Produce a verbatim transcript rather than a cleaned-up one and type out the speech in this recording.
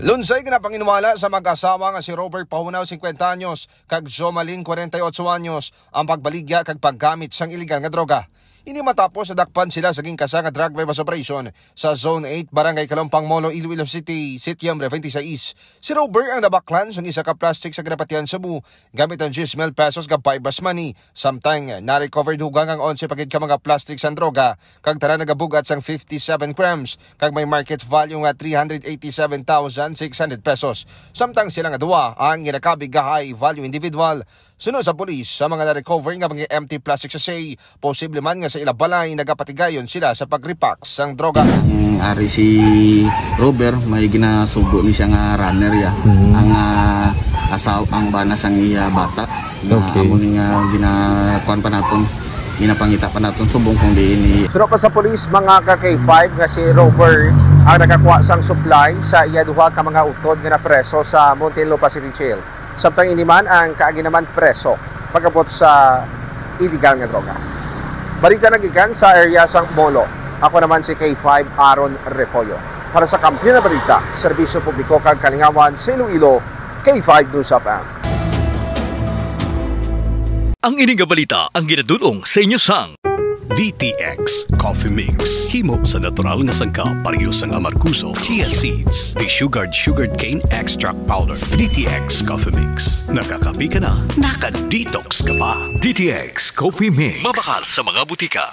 Dunsay ginapanginwala sa mag-asawa nga si Robert Pahunaw, singkwenta anyos, kag Jomalyn, kwarenta y otso anyos, ang pagbaligya kag paggamit sang iligal nga droga. Ini matapos nadakpan sila sa ginkasa nga drug buy-bust operation sa Zone eight, Barangay Kalumpang, Molo, Iloilo City, Setyembre twenty-six. Si Robert ang nabaklan sang isa ka plastic sa ginapatihan shabu gamit ang diyes mil pesos nga buy-bust money. Samtang na-recover dugang ang onse pa gid ka mga plastic sang droga, kag tanan nagabug-at sang fifty-seven grams, kag may market value nga three hundred eighty-seven thousand six hundred pesos. Samtang sila nga duwa ang ginakabig nga high value individual. Suno sa pulis, sa mga na-recover nga mga empty plastic sachet, posible man nga sa ila balay nagapatigayon sila sa pag-repack sang droga. Ang ari si Robert, may ginasugo ni siya nga runner ya. Mm. Ang, ah, asaw-, ang bana sang iya bata, nga Okay. amo ni nga gina-, kuwan pa naton, ginapangita pa naton subong kung diin ni Suno pa sa pulis, mga ka K five, nga si Robert ang nakakuha sang supply sa iya duha ka mga utod nga napreso sa Muntinlupa City Jail. Samtang ini man ang kaagi naman preso pag-abot sa iligal nga droga. Balita nagikan sa area sang Molo. Ako naman si K five Aaron Refollo. Para sa Kampiyon nga Balita, Serbisyo Publiko kag Kalingawan sa Iloilo, K five News F M. Ang ini nga balita ang ginadul-ong sa inyo sang D T X Coffee Mix. Himo sa natural nga sangkap, pareho sang amargoso, chia seeds, desugared sugarcane extract powder. D T X Coffee Mix. Nakakape ka na, naka-detox ka pa. D T X Coffee Mix. Mabakal sa mga butika.